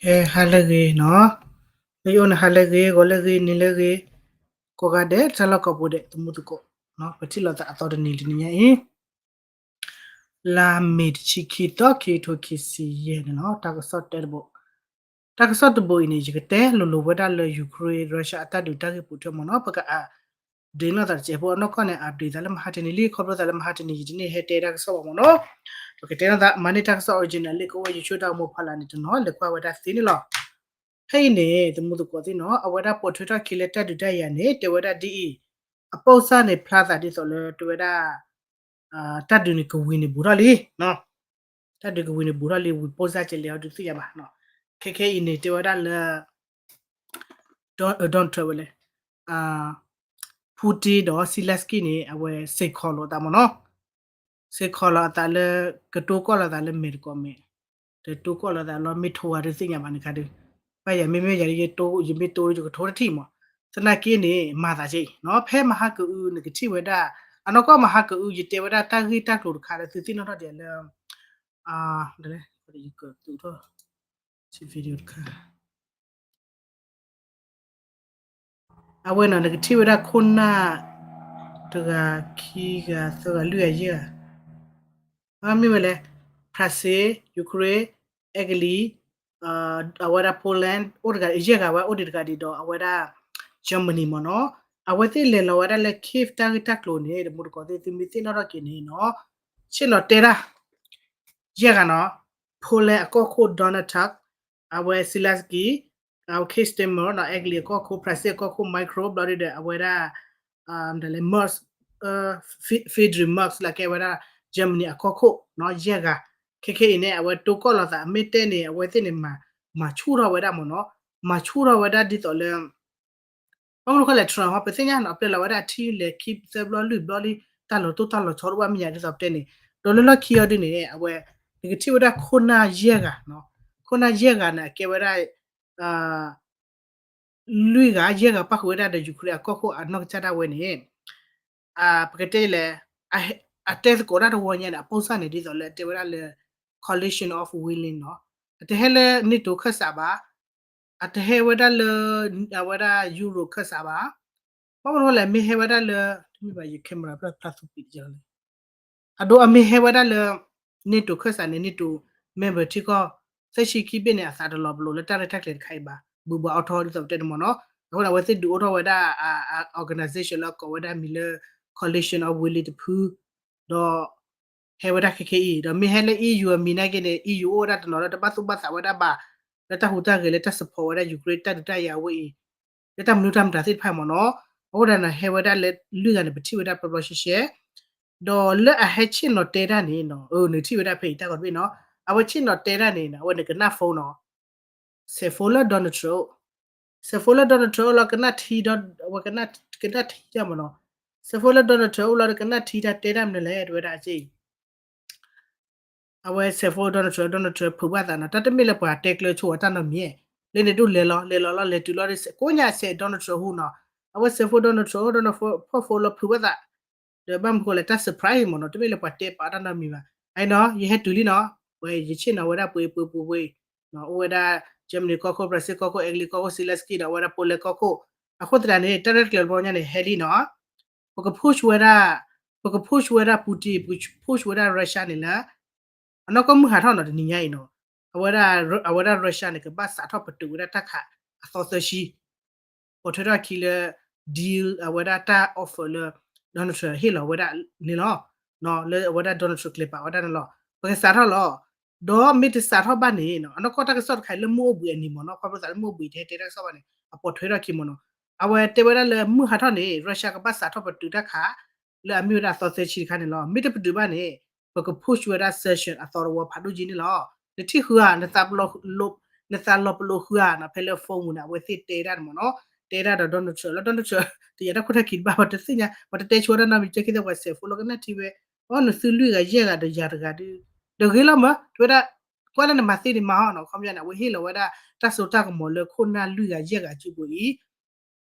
ကဲ ဟါလၢအဂ့ၤနီၤ, လၢယအိၣ်န့ၣ် ဟါလၢအဂ့ၤ ဂီၤလၢအဂ့ၤ နံၤလၢအဂ့ၤ, ကိးဂၤဒဲး တၢ်လီၢ်ကိးပူၤဒဲး သမူသကိး, ပထံၣ်လိာ်သးအသီတနံၤတနံၤညါအံၤ လါမ့ၤတဆံခံသီ ခံကထိခံဆံယဲၢ်န့ၣ်လီၤ. တၢ်ကစီၣ်တဲတဘိ, တၢ်ကစီၣ်တဘိအံၤန့ၣ် ယကတဲလိၤလိၤဝဲဒၣ်လၢ Ukraine Russia အတၢ်ဒုးတၢ်ဂ့ၢ်ပိာ်ထွဲမ့ၢ်နီၤ, ပက update လိာ်သးတစဲးဖိအနီၢ်ကီၢ်န့ၣ် update သးလၢမဟါတနံၤလံ ခီဖျိသးလၢမဟါတနံၤ ယတန့ၢ်ဟဲတဲတၢ်ကစီၣ်ဘၣ်မ့ၢ်နီၤ, ပကတဲလိာ်သး မၤန့ၢ်တၢ်ကစီၣ် original လၢကအိၣ် YouTube တၢ်ဂီၤမူဖီလာ်န့ၣ် တနီၤလဲၤကွၢ်ဝဲဒၣ်သ့န့ၣ်လီၤ. ဖဲအံၤန့ၣ် သမူသကိးသ့ၣ်နီၤ အဝဲဒၣ်ပိာ်ထွဲထီၣ်ခံလၢတၢ်ဒုးတၢ်ယၤန့ၣ် တဲဝဲဒၣ်ဒ်အံၤ, အပိၢ်စၢ်န့ၣ် ဖျါသးဒ်သိးလၢတဲဝဲဒၣ် တၢ်ဒုးန့ၣ်ကဝံၤန့ၣ်ဘူးထီၣ်လံ, တၢ်ဒုးကဝံၤန့ၣ်ဘူးထီၣ်လံ ဝံၤပိၢ်စၢ်ကလဲၤအီၤဒုးသ့ၣ်ညါဘၣ်, ခဲခဲအံၤန့ၣ် တဲဝဲဒၣ်လၢ Don- Donald Trump ဝဲလဲၣ်, Putin ဒီး Zelenskyy န့ၣ် အဝဲစ့ၢ်ကီးလိာ်အသးမ့ၢ်နီၤ, စ့ၢ်ကီးလိာ်အသးလၢ ကတိၤကီၢ်လိာ်သးလၢမဲာ်တကိးမဲာ်, တတိၤကီၢ်လိာ်သးလီၤမ့ၢ်ထိးဝဲဒုးသ့ၣ်ညါဘၣ်န့ၣ်ခါဒုး, ဘၣ်ယၤမ့မ့ၢ်ယၤ ယမ့ၢ်တိၢ်ယကထိတထံၣ်မး, သနာ်က့န့ၣ် မၤသးက့နီၤ ဖဲမဟါကအုန့ၣ် ကထံၣ်ဝဲဒၣ် အနီၢ်ကီၢ်မဟါကအု ယတဲဝဲဒၣ်တၢ်ဂ့ၢ်တၢ်ကျိၤတခါလၢသုသ့ၣ်နီၣ်ထီၣ်ဒံးလၢ ယကသူးထီၣ် video တခါ အဝဲနီၤ နကထံၣ်ဝဲဒၣ်ခိၣ်နၢ် တဂၤ ခံဂၤ သၢဂၤ လွံၢ်ဂၤ ယဲၢ်ဂၤ, မ့ၢ်ဝဲလဲၣ်, France, Ukraine, Italy, အဝဲဒၣ် Poland အိၣ်တဂၤ ယဲၢ်ဂၤဝဲအိၣ်ဒံးတဂၤဒံးဒီး အဝဲဒၣ် Germany မ့ၢ်နီၤ, အဝဲသ့ၣ်လဲၤလီၤဝဲဒၣ်လၢ Kyiv တၢ်ဂ့ၢ်တၢ်ကျိၤန့ၣ် တမူတကိးသ့ၣ် သုမ့ၢ်သ့ၣ်နီၣ်ထီၣ်က့ၤန့ၣ်နီၤ, ဆ့ၣ်နီၤတဲတၢ် ယဲၢ်ဂၤနီၤ, Poland အကီၢ်ခိၣ် Donald Tusk, အဝဲ Zelenskyy, အဝဲ Keir Starmer နီၤ, Italy အကီၢ်ခိၣ် France အကီၢ်ခိၣ် Macron ဘျီဒုဒီး အဝဲဒၣ် Merz, Friedrich Merz လၢကဲဝဲဒၣ် Germany အကီၢ်ခိၣ်နီၤ ယဲၢ်ဂၤ, ခဲခဲအံၤန့ၣ် အဝဲတိၤကီၢ်လိာ်သး အမ့ၢ်တဲန့ၣ် အဝဲသ့ၣ်န့ၣ် မၤဆူၣ်ထီၣ်ဝဲဒၣ်မ့ၢ်နီၤ, မၤဆူၣ်ထီၣ်ဝဲဒၣ်ဒ်သိးလၢ ဘၣ်မနုၤဃိလဲၣ် Trump ဟီ ပသ့ၣ်ညါနီၤ အပျဲလီၤဝဲဒၣ်အထံလဲၤခံသၢဘျီလွံၢ်ဘျီလံ တၢ်လီၤတိၢ်တၢ်လီၤဆီတအိၣ်ဘၣ်မ့ၢ်ယၤ ဒ်သိးပတဲန့ၣ်, ဒီးလၢလီၢ်ခံအီၤဒ်န့ၣ် အဝဲ နကထံၣ်ဝဲဒၣ်ခိၣ်နၢ်ယဲၢ်ဂၤ, ခိၣ်နၢ်ယဲၢ်ဂၤန့ၣ် အကဲဝဲဒၣ် လွံၢ်ဂၤ ယဲၢ်ဂၤပၣ်ဃုာ်ဝဲဒၣ်ဒီး Ukraine အကီၢ်ခိၣ်အနီၢ်ကစၢ်ဒၣ်ဝဲန့ၣ် ပကတဲလဲၣ်, အတဲသကိးတၢ်တဝီညါန့ၣ် အပိၢ်စၢ်န့ၣ် ဒ်သိးလၢတဲဝဲဒၣ်လၢ coalition of willing နီၤ, အတဟဲလၢ NATO ခၢၣ်စးဘၣ်, အတဟဲဝဲဒၣ်လၢ အဝဲဒၣ် Europe ခၢၣ်စးဘၣ်, ဘၣ်မနုၤလဲၣ် မ့ၢ်ဟဲဝဲဒၣ်လၢ တမ့ၢ်ဘၣ် ယ camera ဖျါဖျါသူပံးတယလီၤန့ၣ် အဒိ အမ့ၢ်ဟဲဝဲဒၣ်လၢ NATO ခၢၣ်စးန့ၣ် NATO member ထံကီၢ် သၢဆံခံဘ့ၣ်န့ၣ် အသးတလီၤပလိာ်လၢတၢ်ရဲၣ်တၢ်ကျဲၤတခါအံၤဘၣ်, ဘုးဘှီးအီထီဒ်သိးပတဲန့ၣ်မ့ၢ်နီၤ, အဃိန့ၣ် အဝဲသ့ၣ်ဒုးအိၣ်ထီၣ်ဝဲဒၣ် organization လၢအကိးဝဲဒၣ်မံၤလၢ coalition of willing တဖု ဒီး ဟဲဝဲဒၣ်ခဲခဲအံၤ ဒီးမ့ၢ်ဟဲလၢ EU အမံၤနာ်က့န့ၣ် EU အိၣ်ဝဲဒၣ်တနီၤလၢတဘၣ်သူၣ်ဘၣ်သးဝဲဒၣ်ဘၣ်, လၢတၢ်ဟူးတၢ်ဂဲၤလၢတၢ် support ဝဲဒၣ် Ukraine တၢ်ဒုးတၢ်ယၤအဝဲအံၤ, လၢတၢ်မနုၤတၢ်မတၤသ့ၣ်တဖၣ်မ့ၢ်နီၤ, အဃိဒၣ်န့ၣ် ဟဲဝဲဒၣ်လၢလွံၢ်ဂၤန့ၣ် ပထံၣ်ဝဲဒၣ်ပျီပျီရှဲရှဲ ဒီးလၢအဟဲဆ့ၣ်နီၤတဲတၢ်န့ၣ် နကထံၣ်ဝဲဒၣ်ဖဲအံၤတၢ်ဂီၤတဘ့ၣ်နီၤ, အဝဲဆ့ၣ်နီၤတဲတၢ်န့ၣ် အဝဲန့ၣ်ကနၣ် phone နီၤ စဲး phone လၢ Donald Trump, စဲး phone လၢ Donald Trump လီၤ ကနၣ်ထံဒီး အဝဲကနၣ်ထံတၢ်မ့ၢ်နီၤ, စဲး phone လၢ Donald Trump အိၣ်လီၤဒီးကနၣ်ထံတၢ်တဲတၢ်မနုၤလဲၣ် တဲဝဲဒၣ်အက့ၢ် အဝဲစဲး phone Donald Trump, Donald Trump ဖုးဘၣ်သးနီၤ, တၢ်တမ့ၢ်လၢပှၤတဲကျၢၤဆိဝဲတၢ်နီတမံၤ, လၢန့ၣ်ဒိၣ်လဲၤလီၤ လဲၤလီၤလီၤ လဲၤတုၤလီၤ ကိးညါစဲး Donald Trump ဟူနီၤ, အဝဲစဲး phone Donald Trump, Donald Trump ဖီၣ် phone လီၤဖုးဘၣ်သး ဒီးဘၣ်မနုၤဃိလဲၣ် တၢ် surprise မ့ၢ်နီၤ, တမ့ၢ်လၢပှၤတဲပာ်တၢ်နီတမံၤဘၣ်, အနီၤ ယဟဲတုၤလံနီၤ, ဝဲယဆ့ၣ်နီၤဝဲဒၣ်ပှ့ၤပှ့ၤပှ့ၤပှ့ၤ, အိၣ်ဝဲဒၣ် Germany ကီၢ်ခိၣ်, France ကီၢ်ခိၣ်, Italy ကီၢ်ခိၣ်, Zelenskyy ဒီးအဝဲဒၣ် Poland ကီၢ်ခိၣ်, အဃိသတးန့ၣ် တၢ်ရဲၣ်တၢ်ကျဲၤတဘျီညါန့ၣ် ဟဲလံနီၤ, ပက push ဝဲဒၣ်, ပက push ဝဲဒၣ် Putin, ပက push ဝဲဒၣ် Russia န့ၣ်လၢ အနီၢ်ကီၢ်မုၢ်ဟးထီၣ်နီၤ တနံၤညါအံၤနီၤ, အဝဲဒၣ် အဝဲဒၣ် Russia န့ၣ် ကဘၣ်စးထီၣ်ပတုာ်ဝဲဒၣ်တၢ်ခးအသီသၢဆံ ပိာ်ထွဲထီၣ်ခံလၢ deal အဝဲဒၣ်တၢ် offer လၢ Donald Trump ဟ့ၣ်လီၤဝဲဒၣ်န့ၣ်လီၤ, လၢအဝဲဒၣ် Donald Trump ကျဲၤပာ်ဝဲဒၣ်န့ၣ်လီၤ, ပကစးထီၣ်လီၤ, ဒီးမ့ၢ်တစးထီၣ်ဘၣ်န့ၣ် အနီၢ်ကီၢ်တၢ်ကစီၣ်တခါအံၤလၢမုၢ်အိၣ်ဘှံးအနံၤမ့ၢ်နီၤ, ခီဖျိသးလၢမုၢ်အိၣ်ဘှံးတဟဲတဲတၢ်ကစီၣ်ဘၣ်န့ၣ် အပိာ်ထွဲထီၣ်ခံမ့ၢ်နီၤ, အဝဲတဲဝဲဒၣ်လၢမုၢ်ဟးထီၣ်န့ၣ် Russia ကဘၣ်စးထီၣ်ပတုာ်တၢ်ခး လၢအမ့ၢ်ဝဲဒၣ်အသီသၢဆံတခါန့ၣ်လီၤ, မ့ၢ်တပတုာ်ဘၣ်န့ၣ် ပက push ဝဲဒၣ် sanction အသီတဝီဖးဒိၣ်က့န့ၣ်လီၤ, နထံၣ်ဃုဧါ, နသးလီၤပလိာ်ဃုဧါနီၤ, ဖဲလၢ phone ပူၤန့ၣ် အဝဲသ့ၣ်တဲဒၣ်န့ၣ်မ့ၢ်နီၤ, တဲဒၣ်ဒီး Donald Trump လၢ Donald Trump တယာ်တၢ်ခိၣ်တၢ်ခံတဘၣ် ပတသ့ၣ်ညါ ပတတဲဆိတၢ်နီတမံၤ ကဲခံသ့ၣ်ပှၤစဲးဖိလီၤကနၣ်ထံဝဲ, အိ နသုလွံၢ်ဂၤယဲၢ်ဂၤဒီးယၤတဂၤဒုး, ဒီးဂ့ၤလီၤမၢ် တဝဲဒၣ်, ကွၢ်လၢနမၤသ့န့ၣ်မၤဟီနီၤ, ခီပညီန့ၣ် အဝဲဟ့ၣ်လီၤဝဲဒၣ် တၢ်စိတၢ်ကမီၤလၢခိၣ်နၢ်လွံၢ်ဂၤယဲၢ်ဂၤစုပူၤအံၤ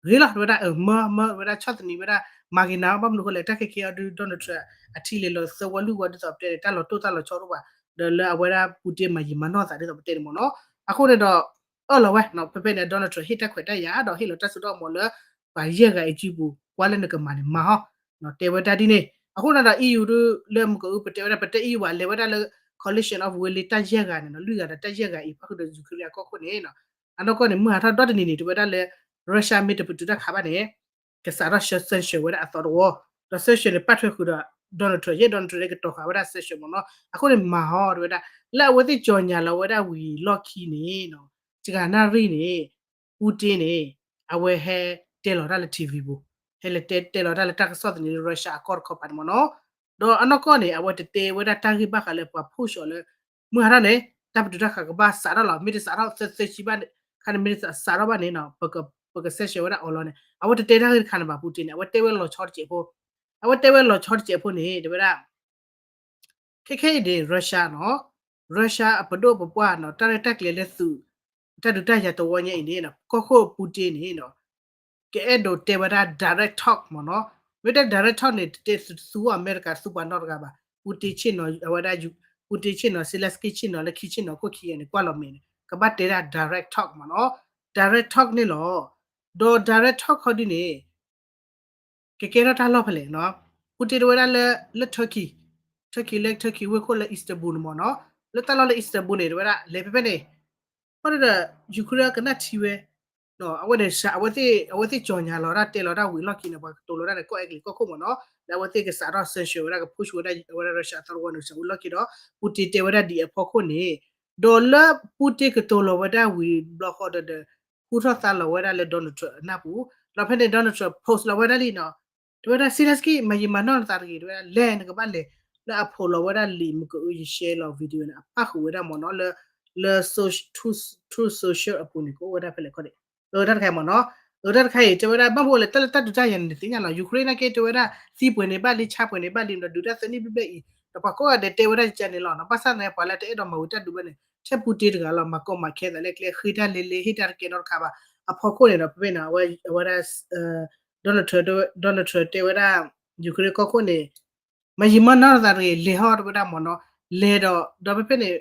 ဂ့ၤလီၤ တဝဲဒၣ် မၢမၢဝဲဒၣ်ဆီၣ်သနံးဝဲဒၣ် မၤဂ့ၤနၤ ဘၣ်မနုၤဃိလဲၣ် တၢ်ခဲကဲအီၤဒုး Donald Trump အထံလဲၤလီၤသၢဝီလွံၢ်ဝီဒ်သိးပတဲန့ၣ် တၢ်လီၤတိၢ်တၢ်လီၤဆီတအိၣ်ဘၣ်, ဒီးလၢအဝဲဒၣ် Putin မၤယံာ်မၤနီၢ်သးဒ်သိးပတဲန့ၣ်မ့ၢ်နီၤ, အဃိန့ၣ်ဒီး အၢၣ်လီၤဝဲ ဖဲဖဲန့ၣ် Donald Trump ဟ့ၣ်တၢ်ခွဲးတၢ်ယာ်ဒီးဟ့ၣ်လီၤတၢ်စိတၢ်ကမီၤလၢ ပှၤယဲၢ်ဂၤအံၤစုပူၤ ကွၢ်လၢနကမၤန့ၣ်မၤဟီ တဲဝဲဒၣ်ဒ်န့ၣ် အဃိန့ၣ်ဒီး EU လၢမုၢ်ကအု ပတဲဝဲဒၣ် ပတဲ EU ဘၣ် လဲၤဝဲဒၣ်လၢ coalition of willing တၢ်ယဲၢ်ဂၤန့ၣ်နီၤ လွံၢ်ဂၤဒီးတၢ်ယဲၢ်ဂၤအံၤ ပၣ်ဃုာ်ဒီး Ukraine အကီၢ်ခိၣ်န့ၣ် အနီၢ်ကီၢ်န့ၣ် မုၢ်ဟးထီၣ်ဒီတနံၤန့ၣ် တဲဝဲဒၣ်လၢ Russia မ့ၢ်တပတုာ်တၢ်ခးဘၣ်န့ၣ် ကစးထီၣ် sanction ဝဲဒၣ်အသီတဝီ ဒီး sanction န့ၣ် ပာ်ထွဲဃုာ်ဒီး Donald Trump ယဲၢ် Donald Trump န့ၣ် ကတီၤဃာ်ဝဲဒၣ် sanction မ့ၢ်နီၤ အဃိန့ၣ်မၤဟီ တဲဝဲဒၣ် လၢအဝဲသ့ၣ်ကြေညာလီၤဝဲဒၣ်ဝံၤလီၢ်ခံန့ၣ် စှၤနၣ်ရံၣ်န့ၣ် Putin န့ၣ် အဝဲဟဲတဲလီၤတၢ်လၢ TV ပူၤ ဟဲလၢတဲတဲလီၤတၢ်လၢတၢ်ကစီၣ်သန့လၢ Russia အကီၢ်တခီပၤန့ၣ်မ့ၢ်နီၤ ဒီးအနီၢ်ကီၢ်န့ၣ် အဝဲတတဲဝဲဒၣ်တၢ်ဂ့ၢ်ဘၣ်ဃးလၢပှၤ push အီၤလၢ မုၢ်ဟးထီၣ်န့ၣ် တၢ်ပတုာ်တၢ်ခးကဘၣ်စးထီၣ်လီၤ မ့ၢ်တစးထီၣ်သၢသၢဆံဘၣ်ခါန့ၣ် မ့ၢ်တစးထီၣ်ဘၣ်န့ၣ် ပက sanction ဝဲဒၣ်အီၤလီၤန့ၣ် အဝဲတတဲတၢ်ဂ့ၢ်တခါန့ၣ်ဘၣ် Putin န့ၣ် အဝဲတဲဝဲလီၤဆီတစဲးဖိ အဝဲတဲဝဲလီၤဆီတစဲးဖိန့ၣ် တဲဝဲဒၣ် ခဲခဲအံၤန့ၣ် Russia နီၤ Russia အပဒိၣ်ပပှၢ်နီၤ တၢ်ရဲၣ်တၢ်ကျဲၤလၢသုး တၢ်ဒုးတၢ်ယၤတဝီညါအံၤန့ၣ် ကီၢ်ခိၣ် Putin န့ၣ် ကအဲၣ်ဒိးတဲဝဲဒၣ် direct talk မ့ၢ်နီၤ မ့ၢ်တဲ direct talk န့ၣ် တတဲသူအမဲရကၤ သူပှၤနီတဂၤဘၣ် Putin ဆ့ၣ်နီၤ အဝဲဒၣ် Putin ဆ့ၣ်နီၤ Zelensky ဆ့ၣ်နီၤ လၢခံဆ့ၣ်နီၤခိၣ်ခံဂၤန့ၣ် ကွၢ်လီၤမဲာ်န့ၣ် ကဘၣ်တဲဒၣ် direct talk မ့ၢ်နီၤ direct talk န့ၣ်လီၤ ဒီး direct talk ခီဒုန့ၣ် ကကဲထီၣ်တၢ်လီၢ်ဖဲလဲၣ်နီၤ Putin တဲဝဲဒၣ်လၢ လၢ Turkey Turkey လၢ Turkey ဝ့ၢ်ခိၣ်လၢ Istanbul န့ၣ်မ့ၢ်နီၤ လၢတၢ်လီၢ်လၢ Istanbul န့ၣ် တဲဝဲဒၣ် လဲၤဖဲဖဲန့ၣ် ဘၣ်ဒီး Ukraine ကနၣ်ထံဝဲ အဝဲန့ၣ် အဝဲသ့ၣ် အဝဲသ့ၣ်ကြေညာလီၤတၢ်တဲလီၤတၢ်ဝံၤလီၢ်ခံန့ၣ် ပှၤကတိၤလီၤတၢ်န့ၣ် ကီၢ်အဲကလံးကီၢ်ခိၣ်မ့ၢ်နီၤ လၢအဝဲသ့ၣ်ကစးထီၣ် sanction ဝဲဒၣ် က push ဝဲဒၣ် အဝဲဒၣ် Russia အသီတဝီန့ၣ် စးဝံၤလီၢ်ခံဒီး Putin တဲဝဲဒၣ်ဒ်အဖီခိၣ်န့ၣ် ဒီးလၢ Putin ကတိၤလီၤဝဲဒၣ်ဝံၤဘျီဃီဒီး ဟူထီၣ်သါလီၤဝဲဒၣ်လၢ Donald Trump အနၢ်ပူၤ ဒီးဖဲန့ၣ် Donald Trump post လီၤဝဲဒၣ်လံနီၤ တဲဝဲဒၣ် Zelensky မၤယံာ်မၤနီၢ်နသးတဂ့ၤ တဲဝဲဒၣ် လဲၤနကဘၣ်လဲၤ လၢအ post လီၤဝဲဒၣ်လံာ်မုၢ်ကအု ယ share လီၤ video န့ၣ် အပၣ်ဃုာ်ဝဲဒၣ်မ့ၢ်နီၤ လၢ လၢ Truth Social အပူၤန့ၣ် ကအိၣ်ဝဲဒၣ်ဖဲလဲၣ်ခီန့ၣ် အတၢ်တခါအံၤမ့ၢ်နီၤ အတၢ်တခါအံၤ တဲဝဲဒၣ် ဘၣ်မနုၤလဲၣ် တၢ်လၢတၢ်ဒုးတၢ်ယၤန့ၣ် နသ့ၣ်ညါလီၤ Ukraine နာ်က့ တဲဝဲဒၣ် သံပှဲၤန့ၣ်ဘၣ်လံ ဆါပှဲၤန့ၣ်ဘၣ်လံ ဒီးဒုးတၢ်သၢနံၣ်ဘျဲၣ်ဘျဲၣ်အံၤ ဒီးပှၤကိးဂၤဒဲးတဲဝဲဒၣ်ကကန့ၣ်လီၤနီၤ ဘၣ်ဆၣ်သနာ်က့ ပှၤလၢတအဲၣ်ဒိးမၤဝံၤတၢ်ဒုးဘၣ်န့ၣ် ထဲ Putin တဂၤလီၤ မၤကီမၤခဲသးလၢကျဲ ဃ့တၢ်လဲၤလဲၤ ဟ့ၣ်တၢ်တကဲနီတခါဘၣ် အဖီခိၣ်န့ၣ်ဒီး ဖဲဖဲန့ၣ် အဝဲဒၣ် Donald Trump Donald Trump တဲဝဲဒၣ် Ukraine ကီၢ်ခိၣ်န့ၣ် မၤယံာ်မၤနီၢ်နသးတဂ့ၤ လဲၤဟီၣ်တဲဝဲဒၣ်မ့ၢ်နီၤ လဲၤဒီး ဒီးဖဲဖဲန့ၣ်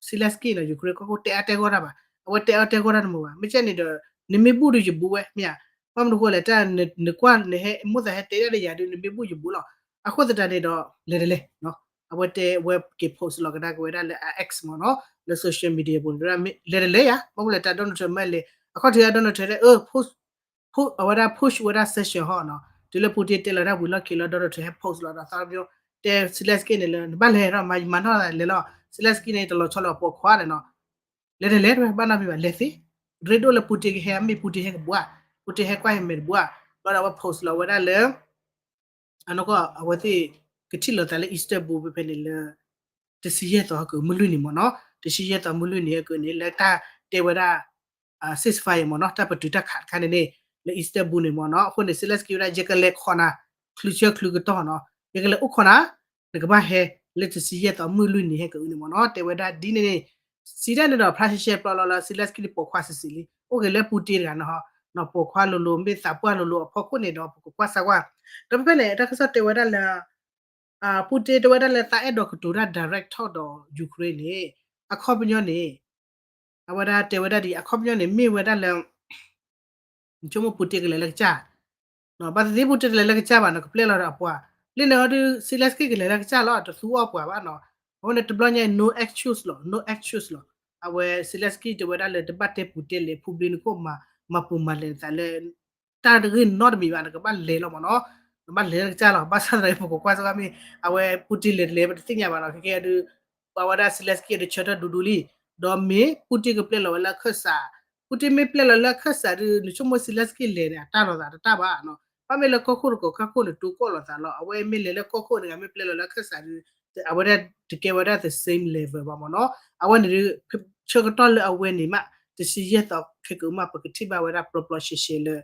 Zelensky နီၤ Ukraine ကီၢ်ခိၣ် တဲအါတဲဂီၢ်တၢ်ဘၣ် အဝဲတဲအါတဲဂီၢ်တၢ်တမုာ်ဘၣ် မ့ၢ်ကဲန့ၣ်ဒီး နမ့ၢ်ဘူၣ်ဒီးယဘူၣ်ဝဲ မ့ၢ်ဧါ ဘၣ်မနုၤဃိလဲၣ် တၢ်နကွၢ်နဟဲမိၣ်သးဟဲတဲဒၣ်ဒီးယၤဒုး နမ့ၢ်ဘူၣ်ယဘူၣ်လီၤ အဃိသတးန့ၣ်ဒီး လဲၤတလဲၤ အဝဲတဲဝဲက့ၤ post လီၤကဒါက့ၤဝဲဒၣ်လၢ X မ့ၢ်နီၤ လၢ social media ပူၤန့ၣ် လဲၤတလဲၤယၤ ဘၣ်မနုၤလဲၣ် တၢ် Donald Trump မ့ၢ်လဲၤ အခီၣ်ထံး Donald Trump တဲ အၢ အဝဲဒၣ် push ဝဲဒၣ် sanction ဟီနီၤ တုၤလၢ Putin တဲလီၤတၢ်ဝံၤလီၢ်ခံလၢ Donald Trump ဟဲ post လီၤဒီးသးမီ တဲ Zelensky န့ၣ်လၢ နဘၣ်လဲၤဒီး မၤယံာ်မၤနီၢ်လဲၤလီၤ Zelensky န့ၣ် တလီၤဆီလၢအပိာ်ခွါန့ၣ်နီၤ လဲၤတလဲၤ ဘၣ်နီတမံၤဘၣ် လဲၤသ့ ရ့ဒိၣ်လၢ Putin ကဟဲ မ့ၢ် Putin ဟဲကဘှါ Putin ဟဲကွၢ်ဟဲမဲာ်တဘှါ ဘျီဒီးအဝဲ post လီၤဝဲဒၣ်လၢ အနီၢ်ကီၢ် အဝဲသ့ၣ်ကထံၣ်လိာ်သးလၢ Istanbul ဖဲဖဲန့ၣ်လၢ တဆံယဲၢ်သီအကမုၢ်လွံၢ်နံၤမ့ၢ်နီၤ, တဆံယဲၢ်သီမုၢ်လွံၢ်နံၤအကန့ၣ် လၢတၢ်တဲဝဲဒၣ် ceasefire မ့ၢ်နီၤ, တၢ်ပတုာ်တၢ်ခးတခါန့ၣ်န့ၣ် လၢ Istanbul န့ၣ်မ့ၢ်နီၤ. အဃိန့ၣ် Zelensky ဝဲဒၣ် ယကလဲၤခိးနၤ ချုးဆၢချုးကတီၢ်နီၤ, ယကလဲၤအိၣ်ခိးနၤ နကဘၣ်ဟဲလၢတဆံယဲၢ်သီမုၢ်လွံၢ်နံၤဟဲကအုန့ၣ်မ့ၢ်နီၤ, တဲဝဲဒၣ်ဒ်န့ၣ်န့ၣ် စံးတၢ်န့ၣ်ဒီး ဖျါရှဲရှဲပျီလီၤလၢ Zelensky န့ၣ်ပိာ်ခွါစံးစံးလံ, အိၣ်က့ၤလၢ Putin တဂၤနီၤ, ပိာ်ခွါလိၤလိၤ မ့ၢ်သးပှၢ်လိၤလိၤအဖီခိၣ်န့ၣ်ဒီး ပကကွၢ်စၢ်ကွၢ်, ဒီးဖဲဖဲန့ၣ် တၢ်ကစီၣ်တဲဝဲဒၣ်လၢ Putin တဲဝဲဒၣ်လၢသးအဲၣ်ဒိးကတိၤတၢ် direct talk ဒီး Ukraine န့ၣ် အခီပညီန့ၣ် အဝဲဒၣ်တဲဝဲဒၣ်ဒ် အခီပညီန့ၣ် မ့ၢ်ဝဲဒၣ်လၢ နဆိကမိၣ် Putin ကလဲၤလၢကစၢ်, ဘၣ်သ့ၣ်သ့ၣ် Putin တလဲၤလၢကစၢ်ဘၣ်နီၤ ကပျဲလီၤဒီးအပှၤ, လၢန့ၣ်အီၤဒုး Zelensky ကလဲၤလၢကစၢ်လီၤ တသူအီၣ်ပှၤဘၣ်နီၤ, အဃိန့ၣ် တဘျီညါ no excuse လီၤ no excuse လီၤ, အဝဲ Zelensky တဲဝဲဒၣ်လၢတဘၣ်တဲ Putin လဲၤ ဖုဘျ့နခိၣ် မၤပူၤမၤလဲၤနသးလၢ တၢ်တဂ့ၢ်နီတမံၤဘၣ် နကဘၣ်လဲၤလီၤမ့ၢ်နီၤ, နဘၣ်လဲၤလၢကစၢ်လီၤ, ဘၣ်ဆၣ်သနာ်က့ ပကကွၢ်စ့ၢ်ကီးမ့ၢ် အဝဲ Putin လဲၤတလဲၤ ပတသ့ၣ်ညါဘၣ်နီၤ, ခဲကဲဒုး ပှၤဝဲဒၣ် Zelensky ဒုးဆၢထၢၣ်ဒူဒူလံ, ဒီးမ့ၢ် Putin ကပျဲလီၤဝဲလၢအခၢၣ်စး, Putin မ့ၢ်ပျဲလီၤလၢအခၢၣ်စးဒုး နဆိကမိၣ် Zelensky လဲၤန့ၣ် အတၢ်လီၤသးတတၢ်ဘၣ်နီၤ, ဘၣ်မ့ၢ်လၢကီၢ်ခိၣ်တကီၢ်ခါခိၣ်န့ၣ် တူၢ်ကီၢ်လိာ်သးလီၤ, အဝဲမ့ၢ်လဲၤလၢကီၢ်ခိၣ်တဂၤ မ့ၢ်ပျဲလီၤလၢအခၢၣ်စးဒုး အဝဲဒၣ်တကဲဝဲဒၣ် the same level ဘၣ်မ့ၢ်နီၤ, အဝဲန့ၣ်ဒုး ဆၢကတီၢ်လၢအဝဲန့ၣ်မး တဆံယဲၢ်သီခဲကမး ပကထံၣ်ဘၣ်ဝဲဒၣ်ပျီပျီရှဲရှဲလၢ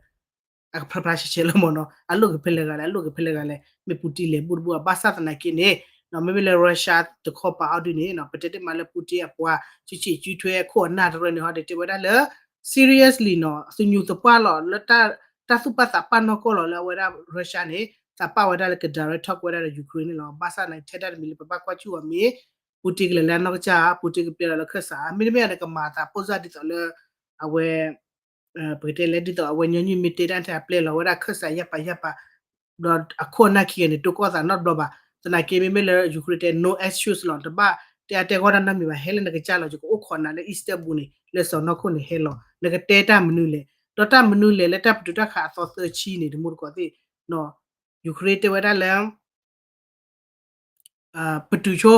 အကဖျါဖျါရှဲရှဲလီၤမ့ၢ်နီၤ, အလိၣ်က့ၤဖဲလဲၣ်ဂၤလဲၣ် အလိၣ်က့ၤဖဲလဲၣ်ဂၤလဲၣ် မ့ၢ် Putin လဲၤဘူၣ်တဘူၣ် ဘၣ်ဆၣ်သနာ်က့န့ၣ် မ့မ့ၢ်လၢ Russia တခီပၤအီၤဒုးန့ၣ် ပတဲတ့ၢ်မးလၢ Putin အပှၤ စုဆံးစုထွဲခိၣ်အနၢ်တရၢန့ၣ်ဟီဒုး တဲဝဲဒၣ်လၢ seriously နီၤ သညူးသပှၢ်လီၤ လၢတၢ်သူၣ်ပာ်သးပာ်နီၢ်ကီၢ်လီၤ လၢအဝဲဒၣ် Russia န့ၣ် သးပာ်ဝဲဒၣ်လၢက direct talk ဝဲဒၣ်ဒီး Ukraine န့ၣ်လီၤ, ဘၣ်ဆၣ်သနာ်က့ ထဲတၢ်တမံၤလၢပဘၣ်ကွၢ်ဆူၣ်အီၤမ့ၢ် Putin ကလဲၤလၢအနီၢ်ကစၢ်ဧါ, Putin ကပျဲလီၤလၢခၢၣ်စးဧါ, မ့တမ့ၢ်န့ၣ် ကမၤသးပိၢ်စၢ်ဒ်သိးလၢ အဝဲ ပကတဲလဲၣ်ဒ်သိးအဝဲညီနုၢ်မ့ၢ်တဲတၢ်ထဲအပျဲလီၤဝဲဒၣ်ခၢၣ်စးယၢ်ပၤယၢ်ပၤ, ဒီးအခိၣ်အနၢ်ခံဂၤန့ၣ် တိၢ်ကီၢ်သးနီတဘျီဘၣ်. သနာ်က့မ့မ့ၢ်လၢ Ukraine တဲ no excuse လီၤ, တဘၣ်တဲအါတဲဂီၢ်တၢ်နီတမံၤဘၣ်, ဟဲလၢနကစၢ်လီၤ, ယကအိၣ်ခိးနၤလၢ Istanbul န့ၣ် လၢစီၤနီၢ်ခိၣ်န့ၣ် ဟဲလီၤ, နကတဲတၢ်မနုၤလဲၣ်, ဒီးတၢ်မနုၤလဲၣ်လၢတၢ်ပတုာ်တၢ်ခးအသီသၢဆံန့ၣ် တမူတကိးသ့ၣ်, Ukraine တဲဝဲဒၣ်လၢ ပတုာ်ဆိ,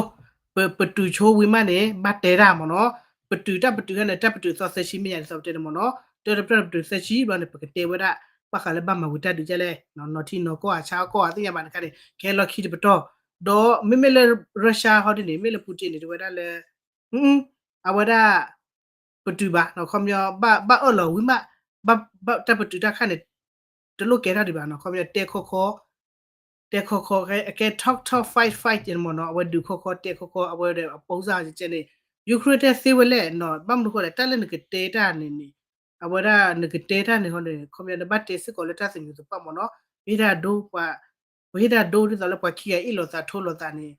ပတုာ်ဆိဝံၤမးန့ၣ် ဘၣ်တဲတၢ်မ့ၢ်နီၤ, ပတုာ်တၢ်ပတုာ်ဟဲန့ၣ် တၢ်ပတုာ်သီသၢဆံမ့ၢ်ယၤဒ်သိးပတဲန့ၣ်မ့ၢ်နီၤ, တၢ်တပတုာ်သၢဆံဘျီန့ၣ် ပကတဲဝဲဒၣ် ဘၣ်ဃးလၢဘၣ်မၤဝံၤတၢ်ဒုးဒ်လဲၣ်, နီၢ်ထံနီၢ်ကီၢ်ဧါ ဆါအီၣ်ကီၢ်ဧါ သ့ၣ်ညါဘၣ်တခါန့ၣ် ကဟဲလီၢ်ခံတပတီၢ်, ဒီးမ့မ့ၢ်လၢ Russia ဟီဒ်န့ၣ် မ့ၢ်လၢ Putin န့ၣ် တဲဝဲဒၣ်လၢ အဝဲဒၣ် ပတုာ်ဘၣ်နီၤ, ခီပညီ ဘၣ်အၢၣ်လီၤဝံၤမး, ဘၣ်တၢ်ပတုာ်တၢ်ခးန့ၣ် တလိၣ်ကဲထီၣ်ဒံးဘၣ်နီၤ, ခီပညီ တဲခီခီ, တဲခီခီ ကဲ talk talk fight fight န့ၣ်မ့ၢ်နီၤ, အဝဲဒုးခီခီ တဲခီခီ အဝဲဒီးအပိစၢ်ကဲန့ၣ်, Ukraine တဲသ့ဝဲလဲၣ်နီၤ, ဘၣ်မနုၤဃိလဲၣ် တၢ်လၢနကတဲတၢ်န့ၣ်န့ၣ်, အဝဲဒၣ်နကတဲတၢ်န့ၣ်ဟီန့ၣ် ခီပညီ နဘၣ်တဲစ့ၢ်ကီးလၢတၢ်သညူးသပှၢ်မ့ၢ်နီၤ, ပဟ့ၣ်တၢ်ဒိ ပှၤ ပဟ့ၣ်တၢ်ဒိဒ်သိးလၢပှၤခံဂၤအ့ၣ်လိာ်သးထိလိာ်သးန့ၣ်,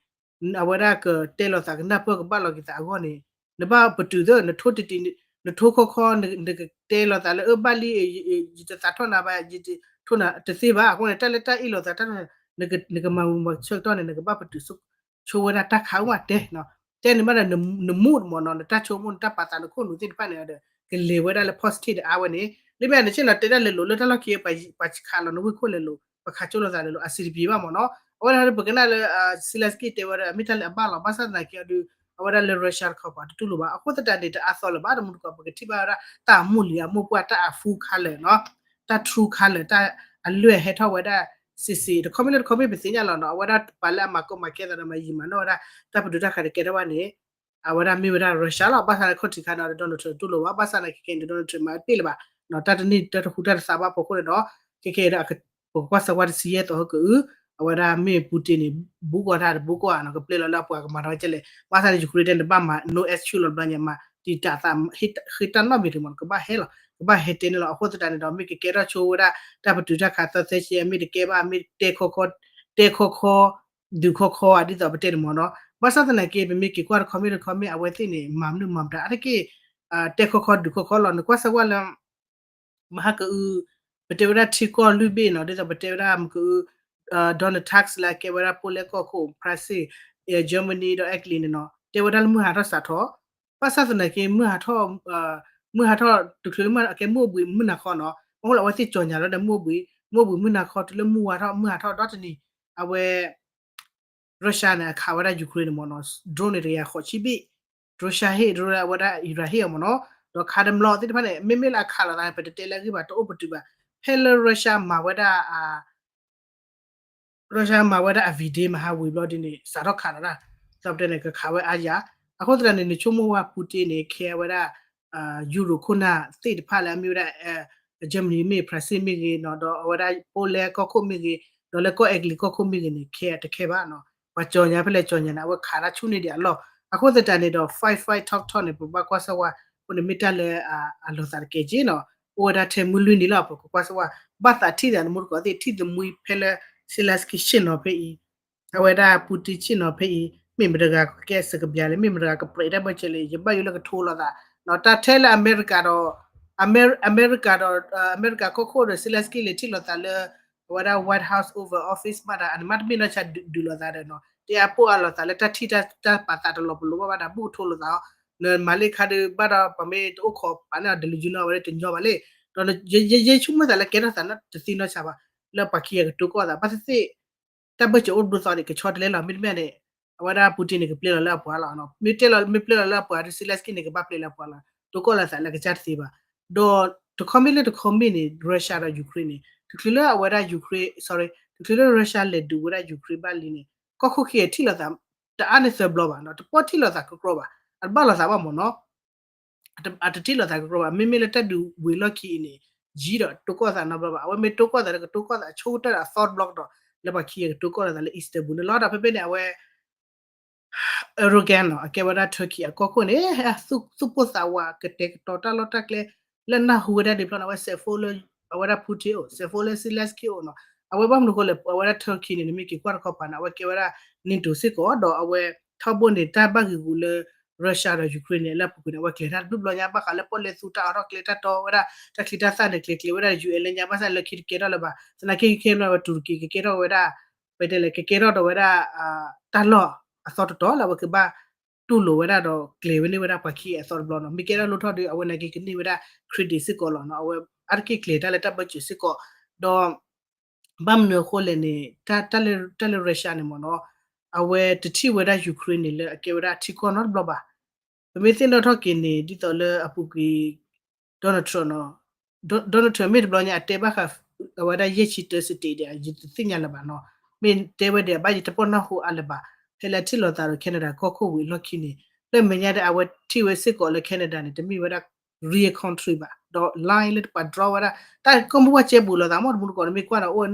အဝဲဒၣ်ကတဲလိာ်သးကနၢ်ပၢၢ်ကဘၣ်လီၤက့ၤသးအဂီၢ်န့ၣ်, နဘၣ်ပတုာ်သၢ နထိတတံၤ, နထိခီခီ နကတဲလိာ်သးလၢအၢဘၣ်လံ, ယတသးထီၣ်နၤဘၣ်, ယတထိနၤတသ့ဘၣ်, အဃိန့ၣ် တၢ်လၢတၢ်အ့ၣ်လိာ်သးတၢ်န့ၣ် နကမၤဝံၤမၤဆၢကတီၢ်န့ၣ် နကဘၣ်ပတုာ် ဆိဝဲဒၣ်တၢ်ခးအူမးတဲနီၤ, တဲန့ၣ်မးဒီး နမူးမ့ၢ်နီၤ, နတၢ်ဆိကမိၣ် နတၢ်ပာ်သး နခိၣ်နူာ်သ့ၣ်တဖၣ်န့ၣ်ဒီး ကလဲၤဝဲဒၣ်လၢ positive ဒီးအါဝဲန့ၣ်, လၢမ့ၢ်န့ၣ် ဆ့ၣ်နီၤတဲဒၣ်လဲၤလိာ်လၢတၢ်လီၢ်ခံ ပှၤခးလီၤနဝ့ၢ်ခိၣ်လဲၤလိာ် ပှၤခးကၠိလိာ်သးလဲၤလိာ် အဆင်တပြေဘၣ်မ့ၢ်နီၤ, အဝဲဒၣ်ပကနၣ်လၢ Zelenskyy တဲဝဲဒၣ် မ့ၢ်တၢ်လၢအဘၣ်လီၤ, ဘၣ်ဆၣ်သနာ်က့အီၤဒုး အဝဲဒၣ်လၢ Russia တခီပၤတတူၢ်လိာ်ဘၣ်, အဃိသတးန့ၣ် တအါသီလၢၤဘၣ်, တမူတကိး ပကထံၣ်ဘၣ်ဝဲဒၣ်တၢ်အမိၢ်လံၤအမိၢ်ပှၢ် တၢ်အ full color နီၤ, တၢ် true color တၢ်အလွဲၢ်ဟဲထီၣ်ဝဲဒၣ် စံးစံး တခီမ့ၢ်လၢတခီမ့ၢ်ပသ့ၣ်ညါလီၤနီၤ, အဝဲဒၣ်ပှၤလၢအမၤကီမၤခဲသးဒီးမၤယံာ်မၤနီၢ်ဝဲဒၣ် တၢ်ပတုာ်တၢ်ခးတကဲထီၣ်ဘၣ်န့ၣ် အဝဲဒၣ်မ့ၢ်ဝဲဒၣ် Russia လီၤ, ဘၣ်ဆၣ်လၢခီၣ်ထံးခါန့ၣ်ဒီး Donald Trump တူၢ်လိာ်ဘၣ်, ဘၣ်ဆၣ်သနာ်က့ခဲအံၤန့ၣ် Donald Trump မၤတ့ၢ်လၢၤဘၣ်, တၢ်တန့ၢ်တၢ်တဟူးတၢ်တသးဘၣ်ဖီခိၣ်န့ၣ်ဒီး ခဲခဲအံၤဒီး ပကကွၢ်စၢၤဝဲတဆံယဲၢ်သီဟီၣ်ကအု, အဝဲဒၣ်မ့ၢ် Putin န့ၣ် ဘူးကီၢ်တၢ်တဘူးကီၢ်ဧါနီၤ, ကပျဲလီၤလၢအပှၤကမၤထီၣ်ကဲလဲၣ်, ဘၣ်ဆၣ်န့ၣ် Ukraine တဲန့ၣ် ဘၣ်မၤ no excuse လီၤဘျီညါမး, တံာ်တာ်သး ဃ့တၢ်နီတမံၤတမံၤ ကဘၣ်ဟဲလီၤ, ကဘၣ်ဟဲတဲန့ၣ်လီၤ, အဃိသတးန့ၣ်ဒီး မ့ၢ်ကကဲထီၣ်ဆိဝဲဒၣ် တၢ်ပတုာ်တၢ်ခးသီသၢဆံ မ့ၢ်တကဲဘၣ် မ့ၢ်တဲခီခီ တဲခီခီ ဒုးခီခီဧါ ဒ်သိးပတဲန့ၣ်မ့ၢ်နီၤ, ဘၣ်ဆၣ်သနာ်က့ ပမ့ၢ်က့ၤကွၢ်တခီမ့ၢ်တခီမ့ၢ် အဝဲသ့ၣ်န့ၣ် မၤမနုၤမၤမတၤ အါတက့ၢ် တဲခီခီဒုးခီခီလီၤ, နကွၢ်စၢၤကွၢ်လၢ မဟါကအု ပတဲဝဲဒၣ်ထံကီၢ်လွံၢ်ဘ့ၣ်နီၤ, ဒ်သိးပတဲဝဲဒၣ်မ့ၢ်ကအု Donald Tusk လၢအကဲဝဲဒၣ် ပီၣ်လဲၣ်ကီၢ်ခိၣ် France, Germany ဒီး Italy န့ၣ်နီၤ, တဲဝဲဒၣ်လၢမုၢ်ဟးထီၣ်စးထီၣ်, ဘၣ်ဆၣ်သနာ်က့ မုၢ်ဟးထီၣ် မုၢ်ဟးထီၣ် တချုးလၢမုၢ်ဟးထီၣ် အကဲမုၢ်အိၣ်ဘှံးမုၢ်နၤခီနီၤ, အဃိလၢအဝဲသ့ၣ်ကၠီၣ်ညါလီၤဒီး မုၢ်အိၣ်ဘှံး မုၢ်အိၣ်ဘှံးမုၢ်နၤခီ တုၤလၢမုၢ်ဝါထီၣ် မုၢ်ဟးထီၣ်ဒီတနံၤ အဝဲ Russia န့ၣ် အခးဝဲဒၣ် Ukraine န့ၣ်မ့ၢ်နီၤ, drone န့ၣ် တကယၤဃိးဆံဘ့ၣ်, Russia ဟ့ၣ် drone အဝဲဒၣ် Iran ဟ့ၣ်အီၤမ့ၢ်နီၤ, ဒီးခးတမျီသ့ၣ်တဖၣ်န့ၣ် မ့မ့ၢ်လၢအခးလိာ်သးန့ၣ် ပတတဲလၢအဂ့ၢ်ဘၣ် တအိၣ်ပတုာ်ဘၣ်, ဖဲလၢ Russia မၤဝဲဒၣ် Russia မၤဝဲဒၣ်အ V-Day မဟါဝံၤဘျီဒ်န့ၣ် စးထီၣ်ခးလီၤဒၣ်, ဒီးပတဲန့ၣ် ကခးဝဲအါယၤ, အဃိသတးန့ၣ် နဆိကမိၣ်ဝဲ Putin န့ၣ် ခဲအဝဲဒၣ် Europe ခိၣ်နၢ်သ့ၣ်တဖၣ်လၢအမ့ၢ်ဝဲဒၣ် Germany မ့ၢ် France မ့ၢ်ဂ့ၤနီၤ, ဒီးအဝဲဒၣ် ပီၣ်လဲၣ်ကီၢ်ခိၣ်မ့ၢ်ဂ့ၤ, ဒီးလၢကီၢ်အဲကလံးကီၢ်ခိၣ်မ့ၢ်ဂ့ၤန့ၣ် ခဲတခဲဘၣ်နီၤ, ပှၤကၠီၣ်ညါဖဲလဲၣ်ကၠီၣ်ညါန့ၣ် အဝဲခးတၢ်ဆူၣ်န့ၢ်ဒံးအလီၢ်, အဃိသတးန့ၣ်ဒီး fight fight talk talk န့ၣ် ပဘၣ်ကွၢ်စၢၤဝဲ, အဃိန့ၣ်မ့ၢ်တၢ်လၢ အလီၤသးတကဲက့နီၤ, အိၣ်ဝဲဒၣ်ထဲမုၢ်လွံၢ်နံၤလီၤ ပကကွၢ်စၢၤဝဲ, ဘၣ်သးထံၣ်သးန့ၣ် မူတကိးသ့ၣ် ထံၣ်သမံဖဲလၢ Zelenskyy ဆ့ၣ်နီၤဖဲအံၤ အဝဲဒၣ် Putin ဆ့ၣ်နီၤဖဲအံၤ မ့ၢ်မတဂၤကကဲစကဘျးလဲၣ် မ့ၢ်မတဂၤကပြဲးတၢ်ဘၢၣ်စၢၤလဲၣ် ယဘၣ်ယိၣ်လၢကထိလိာ်သး, တၢ်ထဲလၢအမဲရကၤဒီး အမဲရကၤဒီး အမဲရကၤကီၢ်ခိၣ်ဒီး Zelenskyy လဲၤထံၣ်လိာ်သးလၢ အဝဲဒၣ် White House Oval Office မးဒီး အန့ၣ်မ့ၢ်တမ့ၢ်နီၢ်ဆါဒုးလိာ်သးဒီးနီၤ တဲအါပိၢ်အါလိာ်သးလၢတၢ်ထံၣ်တၢ်ပာ်သးတလီၤပလိာ်ဘၣ်ဘၣ်ဒီး ဘူၣ်ကထိလိာ်သးအီၤ, နမၤလၢခါဒုးဘၣ်ဒီး ပှၤမ့ၢ်တအိၣ်ခိးပာ်န့ၢ်အီၤ delusional အဝဲဒၣ်တညီဘၣ်လံ, ဒီးယဆိကမိၣ်သးလၢကဲထီၣ်သးတသ့နီၢ်ဆါဘၣ်, လၢပှၤခံဂၤကတိၤကီၢ်သး ဘၣ်သ့ၣ်သ့ၣ် တၢ်ဘၢၣ်စၢၤအိၣ်တဘျီသီန့ၣ် ကဆီတလဲလီၤ မ့တမ့ၢ်န့ၣ်, အဝဲဒၣ် Putin န့ၣ် ကပျဲလီၤလၢအပှၤလီၤ, မ့ၢ်တဲလီၤ မ့ၢ်ပျဲလီၤလၢအပှၤဒီး Zelenskyy န့ၣ် ကဘၣ်ပျဲလၢအပှၤလီၤ, တိၤကီၢ်လိာ်သးလၢကစၢ်တသ့ဘၣ်, ဒီးတခီမ့ၢ်လၢတခီမ့ၢ်န့ၣ် Russia ဒီး Ukraine န့ၣ် တချုးလၢအဝဲဒၣ် Ukraine, sorry, တချုးလၢ Russia လဲၤဒုးဝဲဒၣ် Ukraine ဘၣ်လံန့ၣ် ကီၢ်ခိၣ်ခံဂၤထံၣ်လိာ်သး တအါန့ၢ်သၢဘျီဘၣ်နီၤ, တပီၢ်ထံၣ်လိာ်သးကကြီဘၣ်, အတဘၣ်လိာ်သးဘၣ်မ့ၢ်နီၤ အတထံၣ်လိာ်သးကကြီဘၣ်, မ့မ့ၢ်လၢတၢ်ဒုးဝံၤလီၢ်ခံအံၤန့ၣ် ယံာ်ဒီးတိၤကီၢ်သးနီတဘျီဘၣ်, အဝဲမ့ၢ်တိၤကီၢ်သးဒီးကတိၤကီၢ်သးအဆိကတၢၢ်ဒီးအသီတဘျီကဒီး လၢပှၤခံဂၤကတိၤကီၢ်လိာ်သးလၢ Istanbul န့ၣ်လီၤ. ဒီးဖဲဖဲန့ၣ် အဝဲ Erdogan နီၤ အကဲဝဲဒၣ် Turkey အကီၢ်ခိၣ်န့ၣ် သူၣ်ပိၢ်သးဝး ကတဲာ်ကတီၤတၢ်လီၢ်တၢ်ကျဲ လၢနၢ်ဟူဝဲဒၣ်ဒ်ဖျီန့ၣ် အဝဲစဲးဖိလၢ အဝဲဒၣ် Putin အိၣ် စဲးဖိလၢ Zelenskyy အိၣ်နီၤ, အဝဲဘၣ်မနုၤအဃိလဲၣ် အဝဲဒၣ် Turkey န့ၣ် နမ့ၢ်က့ၤကွၢ်တခီပၤန့ၣ် အဝဲကဲဝဲဒၣ် NATO စ့ၢ်ကီး ဒီးအဝဲ ထီဘိန့ၣ် တၢ်ဘၣ်ဂံာ်ဂူာ်လၢ Russia ဒီး Ukraine န့ၣ် လၢအပူၤကွံာ်န့ၣ် အဝဲကျဲၤတၢ်တဘျုးဘျီညါ ဘၣ်ဃးလၢပီၣ်လဲၣ်သူတၢ်အီၣ်ထီၣ်ကျဲ တၢ်တီဝဲဒၣ် တၢ်ချံတၢ်သၣ်န့ၣ် ကျဲၤကျဲၤဝဲဒၣ် ယူၢ်အဲၣ် လၢညါ ဘၣ်ဆၣ်လၢခံတကဲထီၣ်လၢၤဘၣ် သနာ်က့ခဲခဲမ့ၢ်ဝဲ တူၤရကံ ကကဲထီၣ်ဝဲဒၣ် ပတဲလဲၣ် ကကဲထီၣ်ဒီးဝဲဒၣ် တၢ်လီၢ်အသီတတီၤလၢအဝဲကဘၣ် တူၢ်လိာ်ဝဲဒၣ်ဒီးကျဲၤဝဲန့ၢ်ဝဲဒၣ်ပှၤခံအသီတဘျီနီၤ မ့ၢ်ကဲထီၣ်လိၣ်ထီၣ်ဒီး အဝဲနာ်က့ကန့ၢ်ဝဲဒၣ် credit စ့ၢ်ကီးလီၤနီၤ အဝဲအါတက့ၢ်ကျဲၤတၢ်လၢတၢ်ဘၢၣ်စၢၤစ့ၢ်ကီး ဒီး ဘၣ်မနုၤအဃိလဲၣ်န့ၣ် တၢ်လၢ Russia န့ၣ်မ့ၢ်နီၤ အဝဲတထံၣ်ဝဲဒၣ် Ukraine န့ၣ် လၢအကဲဝဲဒၣ်ထံကီၢ်နီတဘျီဘၣ်. ပမ့ၢ်သ့ၣ်နီၣ်ထီၣ်က့ၤန့ၣ် ဒ်သိးလၢအပူၤကွံာ် Donald Trump နီၤ Donald Trump မ့ၢ်တဘျီညါအတဲဘၣ်ဃး အဝဲဒၣ်ယဲၢ်ဆံတၢ state ဒီး ယတသ့ၣ်ညါလၢၤဘၣ်နီၤ မ့ၢ်တဲဝဲဒီး အဘၣ်ယတပီၢ်နၢ်ဟူအါလၢၤဘၣ် ဖဲလၢအထံၣ်လိာ်သးဒီး Canada ကီၢ်ခိၣ်ဝံၤအလီၢ်ခံန့ၣ် လၢမဲာ်ညါဒီး အဝဲထံၣ်ဝဲစ့ၢ်ကီးလၢ Canada န့ၣ် တမ့ၢ်ဝဲဒၣ် real country ဘၣ် ဒီး line လၢပှၤ draw ဝဲဒၣ် တၢ်ကီၢ်မုၢ်ဝဲကဲဘူးလိာ်သးမ့ၢ်တမူတကိးန့ၣ် မ့ၢ်ကွၢ်ဒီး အိၣ်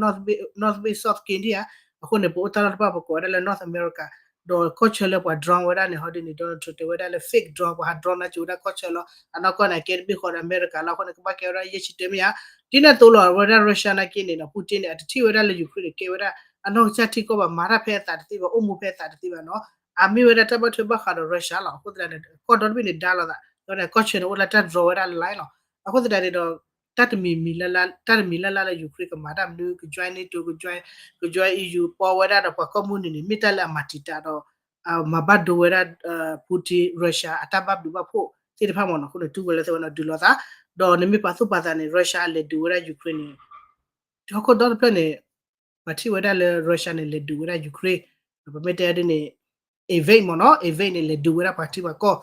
North Bay South Canada အဃိန့ၣ် ပအိၣ်တၢ်လီၢ်တဖၣ်ပကိးဝဲဒၣ်လၢ North America ဒီးကီၢ်ဆၢလၢပှၤ draw ဝဲဒၣ်န့ၣ် ဟီဒ်န့ၣ် Donald Trump တဲဝဲဒၣ်လၢ fake draw ပှၤဟး draw နါစံးဝဲဒၣ်ကီၢ်ဆၢလီၤ အနီၢ်ကီၢ်န့ၣ် အကဲတဘ့ၣ်ဃီဒီး America လီၤ အဃိန့ၣ် ကဘၣ်ကဲဝဲဒၣ်ယဲၢ်ဆံတၢမ့ၢ်ဧါ ဒ်န့ၣ်အသိးလီၤ ဝဲဒၣ် Russia နာ်က့န့ၣ်ဒီး Putin န့ၣ် အတထံၣ်ဝဲဒၣ်လၢ Ukraine န့ၣ် ကဲဝဲဒၣ် အနီၢ်ကစၢ်ထံကီၢ်ဘၣ် မၤတၢ်ဖဲအသးတသ့ဘၣ် အိၣ်မူဖဲအသးတသ့ဘၣ်နီၤ အမ့ၢ်ဝဲဒၣ်တၢ်ဘၣ်ထွဲဘၣ်ဃးဒီး Russia လီၤ အဃိသတးန့ၣ် ကီၢ်ဒီတဘ့ၣ်န့ၣ်ဒါလိာ်သး ဒီးန့ၣ် ကီၢ်ဆၢန့ၣ် အိၣ်လၢတၢ် draw ဝဲဒၣ် line လီၤ အဃိသတးန့ၣ်ဒီး တၢ်တမံၤမံၤလၢ်လၢ် တၢ်တမံၤလၢ်လၢ်လၢ Ukraine ကမၤတၢ်မနုၤ က join NATO က join က join EU ပီဝဲဒၣ်ဒီးပှၤကီၢ်မုၢ်နုာ်န့ၣ် မ့ၢ်တၢ်လၢအမၤတံာ်တာ်ဒီး မၤဘၣ်ဒိဝဲဒၣ် Putin Russia အတၢ်ဘၣ်ဘျုးဘၣ်ဖှိၣ်သ့ၣ်တဖၣ်မ့ၢ်နီၤ အဃိန့ၣ် တူၢ်ဝဲလၢသ့ၣ်ဝဲနီၤ ဒုးလိာ်သး ဒီးနမ့ၢ်ပာ်သူၣ်ပာ်သးန့ၣ် Russia အလဲၤဒုးဝဲဒၣ် Ukraine န့ၣ် ဟီၣ်ခိၣ်ဒီတဖျၢၣ်န့ၣ် ပှၤထံၣ်ဝဲဒၣ်လၢ Russia န့ၣ် လဲၤဒုးဝဲဒၣ် Ukraine ပမ့ၢ်တဲဒ်န့ၣ် invade မ့ၢ်နီၤ invade န့ၣ် လဲၤဒုးဝဲဒၣ်ပှၤထံပှၤကီၢ်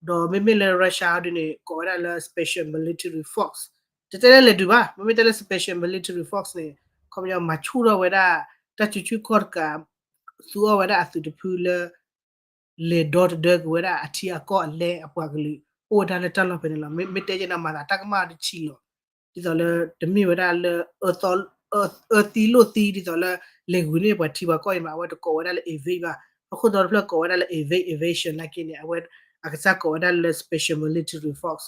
ဒီးမ့မ့ၢ်လၢ Russia ဒ်န့ၣ် ကိးဝဲဒၣ်လၢ special military force တတဲလၢလဲၤဒုးဘၣ် မ့မ့ၢ်တဲလၢ special military force န့ၣ် ခီပညီမၤဆူၣ်ထီၣ်ဝဲဒၣ် တၢ်စုဆူၣ်ခီၣ်တကး သူအီၣ်ဝဲဒၣ်အသုးတဖုလၢ လဲၤဒီသဒၢက့ၤဝဲဒၣ်အထံအကီၢ်အလဲအပှၤကလုာ် အိၣ်ဝဲဒၣ်လၢတၢ်လီၢ်ဖဲန့ၣ်လီၤ. မ့မ့ၢ်တဲက့ၤန့ၣ် မၤသးတၢ်ကမၣ်တဆံးလီၤ. ဒ်သိးလၢ တမ့ၢ်ဝဲဒၣ်လၢ အၢသံလိၣ်သံ ဒ်သိးလၢ လဲၤဂုာ်န့ၢ်ပှၤထံပှၤကီၢ်အံၤမး အဝဲတကိးဝဲဒၣ်လၢ invade ဘၣ်. ဟီၣ်ခိၣ်ဒီတဖျၢၣ်ကိးဝဲဒၣ်လၢ invade invasion နာ်က့န့ၣ် အဝဲအကစၢ်ကိးဝဲဒၣ်လၢ special military force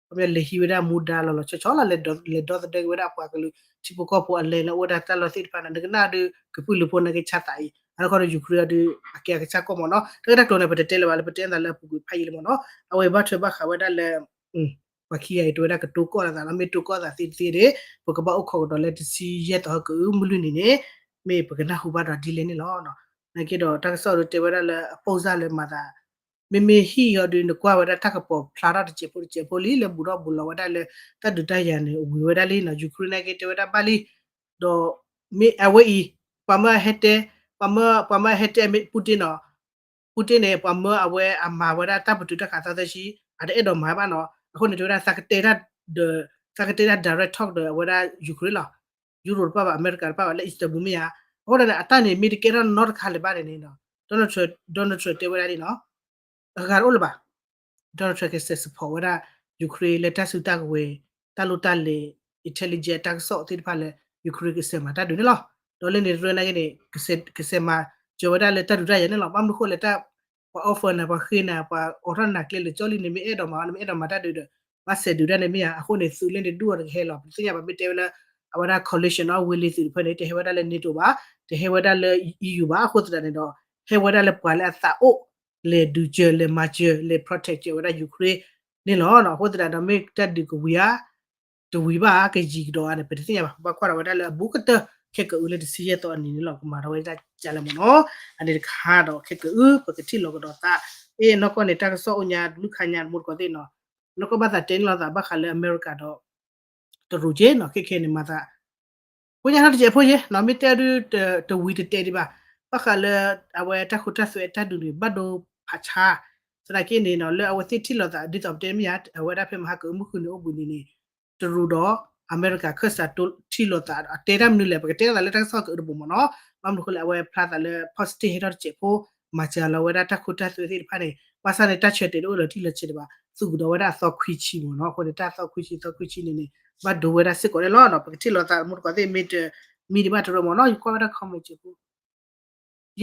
ခီပညီလဲၤဟံးဝဲဒၣ်မူဒါလီၤလီၤဆီဆီလီၤ လဲၤဒီသဒၢက့ၤဝဲဒၣ်အပှၤကလုာ် ထံဖိကီၢ်ဖိအလဲလၢအိၣ်ဝဲဒၣ်တၢ်လီၢ်သ့ၣ်တဖၣ်န့ၣ် နကနၣ်ဒီး ကပုာ်လုးဖိနာ်က့ဆါသးအံၤ အနီၢ်ကီၢ်ဒီး Ukraine အီၤဒီး အကဲအကစၢ်ကီၢ်မ့ၢ်နီၤ တၢ်ဂ့ၢ်တၢ်ကျိၤန့ၣ် ပတတဲလၢၤဘၣ်လၢပတဲသးလၢအပူၤကွံာ်ဖးယံာ်လံမ့ၢ်နီၤ အဝဲဘၣ်ထွဲဘၣ်ဃးဝဲဒၣ်လၢ ပှၤခံဂၤအံၤတဲဝဲဒၣ်ကတိၤကီၢ်လိာ်သးလီၤ မ့ၢ်တိၤကီၢ်သးသ့တသ့ဒီး ပကဘၣ်အိၣ်ခိးကဒီးလၢတဆံယဲၢ်သီဟီၣ်က့ၤအုမုၢ်လွံၢ်နံၤန့ၣ် မ့ၢ်ပကနၢ်ဟူဘၣ်ဒီးဒ်လဲၣ်န့ၣ်လီၤ. နာ်က့ဒီးတၢ်ကစီၣ်ဒီးတဲဝဲဒၣ်လၢအပိၢ်စၢ်လၢမၤသး မ့မ့ၢ်ဟံၣ်အီၤဒီး နကွၢ်ဝဲဒၣ်တၢ်ကပီၤဖျါထီၣ်တစဲးဖိတစဲးဖိလံ လၢဘူးထီၣ်ဘူးလီၤဝဲဒၣ်လၢ တၢ်ဒုးတၢ်ယၤန့ၣ် ဝံၤဝဲဒၣ်လံနီၤ Ukraine နာ်က့တဲဝဲဒၣ်ဘၣ်လံ ဒီးမ့ၢ်အဝဲအံၤ ပှၤမၢအဟဲတဲ ပှၤမၢ ပှၤမၢအဟဲတဲမ့ၢ် Putin နီၤ Putin န့ၣ် ပှၤမၢအဝဲအမၤဝဲဒၣ်တၢ်ပတုာ်တၢ်ခးသီသၢဆံ အတအဲၣ်ဒိးမၤဘၣ်နီၤ အဃိန့ၣ် တဲဝဲဒၣ်သးကတဲတၢ်ဒီး သးကတဲတၢ် direct talk ဒီးအဝဲဒၣ် Ukraine လီၤ Europe တဖၣ်ဘၣ် America တဖၣ်ဘၣ် လၢ Istanbul မ့ၢ်ဧါ အဃိန့ၣ် အတၢ်န့ၣ် မ့ၢ်တကဲထီၣ်နီတခါလၢၤဘၣ်န့ၣ်န့ၣ် Donald Trump တဲဝဲဒၣ်န့ၣ်နီၤ အဂၤတအိၣ်လၢၤဘၣ် Donald Trump ကစဲး support ဝဲဒၣ် Ukraine လၢတၢ်စုတၢ်ကဝဲၤ တၢ်လိၣ်တၢ်လဲၤ intelligence တၢ်ကစီၣ်သ့ၣ်တဖၣ်လၢ Ukraine ကစဲးမၤတၢ်ဒုးန့ၣ်လီၤ. ဒီးလၢန့ၣ်တရၢနာ်က့န့ၣ် ကစဲးမၤစၢၤဝဲဒၣ်လၢတၢ်ဒုးတၢ်ယၤန့ၣ်လီၤ. ဘၣ်မနုၤဃိလဲၣ် တၢ် ပှၤ offer နၤ ပှၤဃ့နၤ ပှၤအိးထီၣ်နၤကျဲလၢာ်ကၠီလံန့ၣ် မ့ၢ်အဲၣ်ဒိးမၤအီၤ နမ့ၢ်အဲၣ်ဒိးမၤတၢ်ဒုးဒီး ဘၣ်စဲးဒုးတၢ်န့ၣ်မ့ၢ်ဧါ. အဃိန့ၣ် သုးလၢန့ၣ်ဒုးအီၤတကဟဲလီၤ. ပသ့ၣ်ညါဘၣ်မ့ၢ်တဲဝဲလၢ အဝဲဒၣ် coalition of willing သုးတဖၣ်န့ၣ် တဟဲဝဲဒၣ်လၢ NATO ဘၣ်, တဟဲဝဲဒၣ်လၢ EU ဘၣ်. အဃိသတးန့ၣ်ဒီး ဟဲဝဲဒၣ်လၢပှၤလၢအသးအိၣ် လဲၤဒုးစၢၤ လဲၤမၤစၢၤ လဲၤ protect စၢၤဝဲဒၣ် Ukraine န့ၣ်လီၤ. အဃိသတးဒီးမ့ၢ်တၢ်ဒုးကဝံၤဧါ တဝံၤဘၣ်ဧါ ကယံၤကဒီးဧါန့ၣ် ပတသ့ၣ်ညါဘၣ်. ပဘၣ်ကွၢ်ဒီးဝဲဒၣ်လၢအဘူးကတၢၢ် ခဲကအုလၢတဆံယဲၢ်သီအနံၤန့ၣ်လီၤ. ကမၤထီၣ်ဝဲဒၣ်ကလဲၣ်မ့ၢ်နီၤ. အန့ၣ်တခါဒီးခဲကအု ပကထံၣ်လီၤကဒီးသး အ့ၣ် နီၢ်ကီၢ်န့ၣ် တၢ်ကစီၣ်အိၣ်ညါ တဘျုးခါညါတမူတကိးသ့ၣ်နီၤ. နီၢ်ကီၢ်ဘၣ်သးတဲန့ၣ်လီၤသးဘၣ်ဃးလၢအမဲရကၤဒီး တရူးက့နီၤ ခဲခဲန့ၣ်မၤသး ဖိညါထီၣ်တစဲးဖိယ့ၣ်နီၤ မ့ၢ်တဲဒုး တဝံၤတတဲဒံးဘၣ် ဘၣ်ဃးလၢ အဝဲတၢ်ခိတၢ်သွဲတၢ်ဒုးန့ၣ် ဘၣ်ဒိဖးဆါ သနာ်က့န့ၣ်နီၤ လၢအဝဲသ့ၣ်ထံၣ်လိာ်သး ဒ်သိးပတဲမ့ၢ်ဧါ အဝဲဒၣ်ဖဲမဟါကအုမုၢ်ဃုနံၤအိၣ်ဘှံးနံၤန့ၣ် တရူးဒီး အမဲရကၤခၢၣ်စးထံၣ်လိာ်သး အတဲတၢ်မနုၤလဲၣ် ပကတဲလိာ်သးလၢတၢ်ကစီၣ်ကအုတဘိမ့ၢ်နီၤ. ဘၣ်မနုၤဃိလဲၣ် အဝဲဖျါသးလၢ positive ဟဲထီၣ်တစဲးဖိ မၤစၢၤလီၤဝဲဒၣ်တၢ်ခိတၢ်သွဲသ့ၣ်တဖၣ်န့ၣ် ဘၣ်ဆၣ်န့ၣ် တၢ်ဆၢတဲာ်တအိၣ်လၢၤထံၣ်လၢၤဆဲးဒံးဘၣ် သူၣ်ကဒီးဝဲဒၣ်အသီခွံဆံမ့ၢ်နီၤ. အဃိန့ၣ် တၢ်သီခွံဆံသီခွံဆံန့ၣ်န့ၣ် ဘၣ်ဒိဝဲဒၣ်စ့ၢ်ကီးန့ၣ်လီၤ. ပကထံၣ်လိာ်သးမူတကိးသ့ၣ် မ့ၢ်တမံၤဒံးဘၣ်တရူးမ့ၢ်နီၤ ယကွၢ်ဝဲဒၣ် comment စဲးဖိ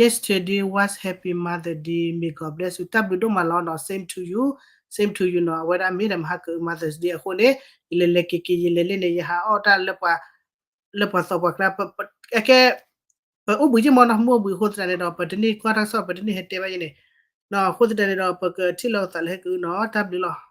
Yesterday was happy Mother's Day, may God bless you တၢ်ဘျုးဒိၣ်မးလီၤနီၤ same to you, same to you နီၤ အဝဲဒၣ်မ့ၢ်ဒီးမဟါကအု Mother's Day အဃိန့ၣ် ယလဲၤလဲၤက့ၤက့ၤ ယလဲၤလ့န့ၣ် ယဟးအီၣ်တၢ်လၢ လၢပှၤသီပှၤကျါ အကဲ ပအိၣ်ဘှံးယ့ၢ်မ့ၢ်နီၤ မုၢ်အိၣ်ဘှံးအဃိသတးန့ၣ်ဒီး ပတန့ၢ်ကွၢ်တၢ်ကစီၣ် ပတန့ၢ်ဟဲတဲဘၣ်ယဲန့ၣ် အဃိသတးန့ၣ်ဒီး ပကထံၣ်လိာ်ကသးလၢဟဲက့ၤနီၤ တၢ်ဘျုးလီၤ.